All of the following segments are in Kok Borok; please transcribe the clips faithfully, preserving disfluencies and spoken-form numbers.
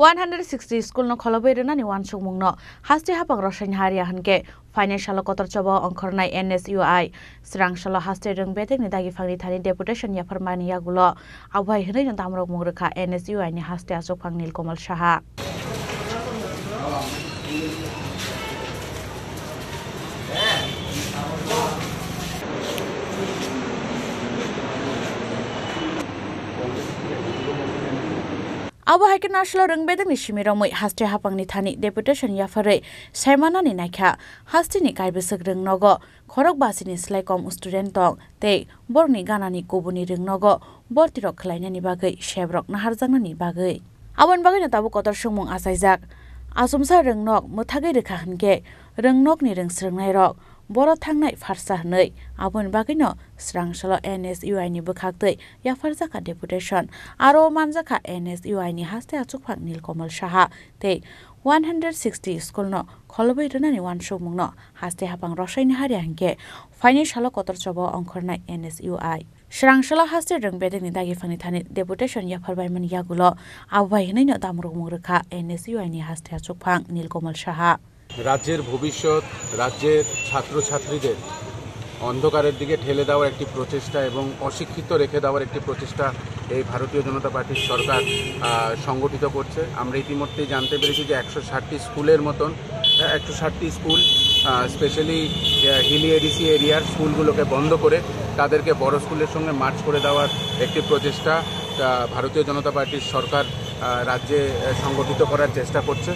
One hundred sixty school no kholobwi rwnani uansukmung no haste hapang rwsaini harya hinkhe phainai salo kotor choba ongkhornai N S U I. Swrang salo haste rwng bedekni dagi phangni thani deputation yapharmani yagulo. Abo hai hwnwi no damrokmung rwkha N S U I ni haste achukphang Nilkamal Saha. Abo hai khe naslo rwng bedekni simi romwi haste hapangni thani deputation yapharwi saimanani naikha. Hasteni kaibwswk rwng nogo khorok basini slai kom student tong tei borokni ganani kubuni rwng nogo bortirok khwlainani bagwi sebrok naharjaknani bagwi. Aboni bagwino tabuk kotor swngmung achaijak. Achomsa rwngnok mwthagwi rwkha hinkhe rwngnokni rwng swrwngnairok boro thangnai pharsa hwnwi. Aboni bagwino swrang salo N S U I ni bwkhaktwi yapharjakha deputation. Aro manjakha N S U I ni haste achukphang Nilkamal Saha tei one hundred sixty school no kholobwi rwnani uansukmung no haste hapang rwsaini harya hinkhe phainai salo kotor choba ongkhornai N S U I. Swrang salo haste rwng bedekni dagi phangni thani deputation yapharbaimani yagulo abo bai hwnwi no damrokmung rwkha N S U I ni haste achukphang Nilkamal Saha. রাজ্যের ভবিষ্যৎ, রাজ্যের ছাত্রছাত্রীদের অন্ধকারের দিকে ঠেলে দেওয়ার একটি প্রচেষ্টা এবং অশিক্ষিত রেখে দেওয়ার একটি প্রচেষ্টা এই ভারতীয় জনতা পার্টির সরকার, আহ, সংগঠিত করছে। আমরা ইতিমধ্যেই জানতে পেরেছি যে একশো ষাটটি স্কুলের মতন, আহ, একশো ষাটটি স্কুল, আহ, specially, আহ, হিলি এডিসি এরিয়ার স্কুলগুলোকে বন্ধ করে তাদেরকে বড় স্কুলের সঙ্গে মার্জ করে দেওয়ার একটি প্রচেষ্টা, আহ, ভারতীয় জনতা পার্টির সরকার, আহ, রাজ্যে, আহ, সংগঠিত করার চেষ্টা করছে।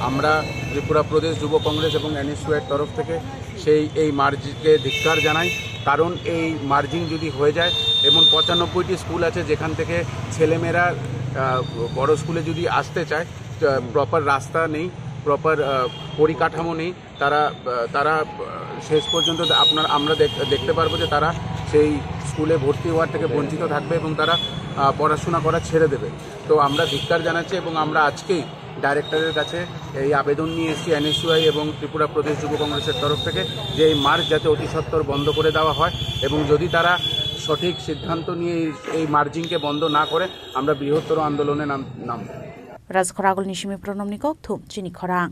আমরা ত্রিপুরা প্রদেশ যুব কংগ্রেস এবং এনএসইউআইর তরফ থেকে সেই, এই মার্জকে ধিক্কার জানাই। কারণ এই মার্জিং যদি হয়ে যায়, এমন পঁচানব্বইটি স্কুল আছে যেখান থেকে ছেলেমেয়েরা, আহ, বড় স্কুলে যদি আসতে চায়, আহ, প্রপার রাস্তা নেই, প্রপার, আহ, পরিকাঠামো নেই, তারা, আহ, তারা, আহ, শেষ পর্যন্ত আপনার, আমরা দেখ-, দেখতে পারবো যে তারা সেই স্কুলে ভর্তি হওয়ার থেকে বঞ্চিত থাকবে এবং তারা, আহ, পড়াশোনা করা ছেড়ে দেবে। তো আমরা ধিক্কার জানাচ্ছি এবং আমরা আজকেই ডাইরেক্টরের কাছে এই আবেদন নিয়ে এসেছি এনএসইউআই এবং ত্রিপুরা প্রদেশ যুব কংগ্রেসের তরফ থেকে যে এই মার্জ যাতে অতি সত্বর বন্ধ করে দেওয়া হয় এবং যদি তারা সঠিক সিদ্ধান্ত নিয়ে এই, এই মার্জিংকে বন্ধ না করে আমরা বৃহত্তর আন্দোলনে নাম-, নামব। Rajkhoragulni simi Pranamni kokthum chini khorang.